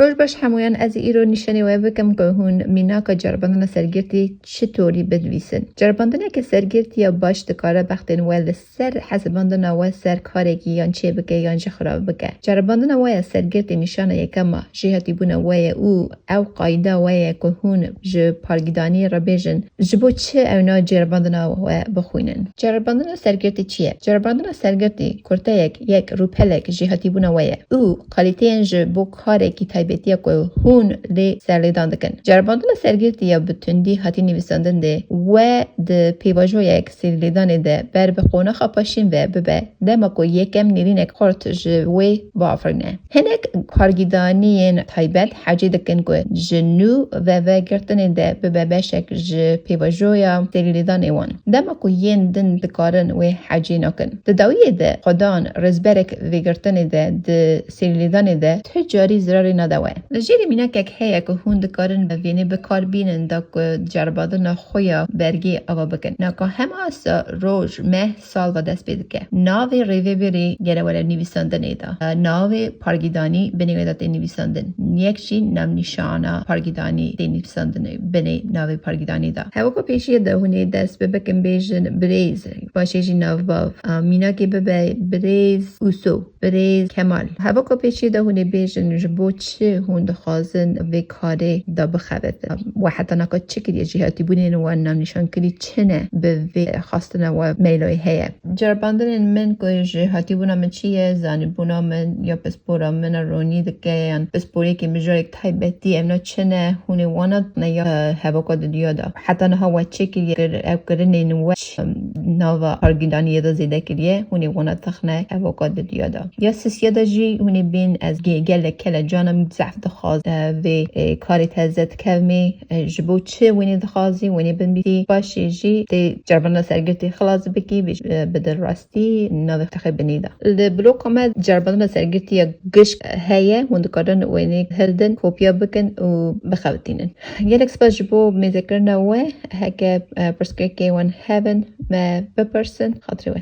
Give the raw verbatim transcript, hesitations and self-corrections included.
Roj baş hemûyan, ez ê îro nîşanê we bikim ku hûn mînaka ceribandina sergirtî çi torî binivîsin. Ceribandineke sergirtî ya baş dikare bextên we li ser hesibandina we ser karekî yan çêbike yan jî xirab bike. Ceribandina we ya sergirtî nîşana yekema jêhatîbûna we ye û ew qayda we ye ku hûn ji pargîdaniyê re bêjin, ji bo çi ew na ceribandina we bixwînin. Ceribandina sergirtî çi ye? Ceribandina sergirtî kurteyek, yek rûpelek jêhatîbûna we ye û kalîteyên ji bo karekî taybetî ye ku hûn lê serlêdan dikin. Ceribandina sergirtî ya bi tundî hatî nivîsandin dê we di pêvajoyek serlêdanê de ber bi qonaxa paşîn ve bibe, dema ku yekem nêrînek xurt ji wê biafirîne. Hinek pargîdaniyên taybet hecê dikin ku ji nû ve vegirtinê de bibe beşek ji pêvajoya serlêdanê wan. Dema ku yên din dikarin wê hecê nakin. Di dawiyê de xwedan rêzberek vêgirtinê de di serlêdanê de tu carî zirarê nade we. Li jêrê mînakek heye ku hûn dikarin vênê bi kar bînin da ku ceribandina xwe ya bergê ava bikin. Naka hema sa roj, meh, sal ve dest pê dike. Navê rêvebirê gere were nivîsandinê de. Navê pargîdanî binê wê de tê nivîsandin. Yek jî navnîşana pargîdanî tê nivîsandinê binê navê pargîdanî de. Hevoko pêşiyê de hûn ê dest bi bikin bêjin birêz, paşê jî navbav. Mînakê bibe birêz Ûso, birêz Kemal. Hevoko pêşiyê de hûn ê bêjin ji bo çi hûn dixwazin vê karê de bixebitin. We heta naka çi kiriye, jêhatîbûnên we navnîşan kirî çi ne bi vê xwestina we meyloyê heye. Ceribandinên min ku jêhatîbûna min çi ye, zanîbûna min ya pispora min a ronî dike yan pisporiyekî mijarek taybetî, evna çi ne, hûn ê wana ne ya, e, hevaka di duya de. Heta niha we çi kiriye, kir-, ev kirinên we çi, em, nava pargîdaniyê de zêde kiriye, hûn ê wana texne hevaka di duya de. Ya sisiya de jî hûn ê bên ez ge-, gelek kele cana min zehf dixwaz, e, vê, e, karê teze dikevmê, e, ji bo çi wênê dixwazî, wênê binbîtî, paşê jî tê ceribandina sergirtî xilas bikî, bê, e, bidin rastî, navê texê binî de. Li bloka me ceribandina sergirtî ya gişk heye, hûn dikarin wênê hildin, kopya bikin û bixebitînin. Gelek spas ji bo mêzekirina we, heke, e, pirsgirêkê wan hebin, me bipirsin, xatirê we.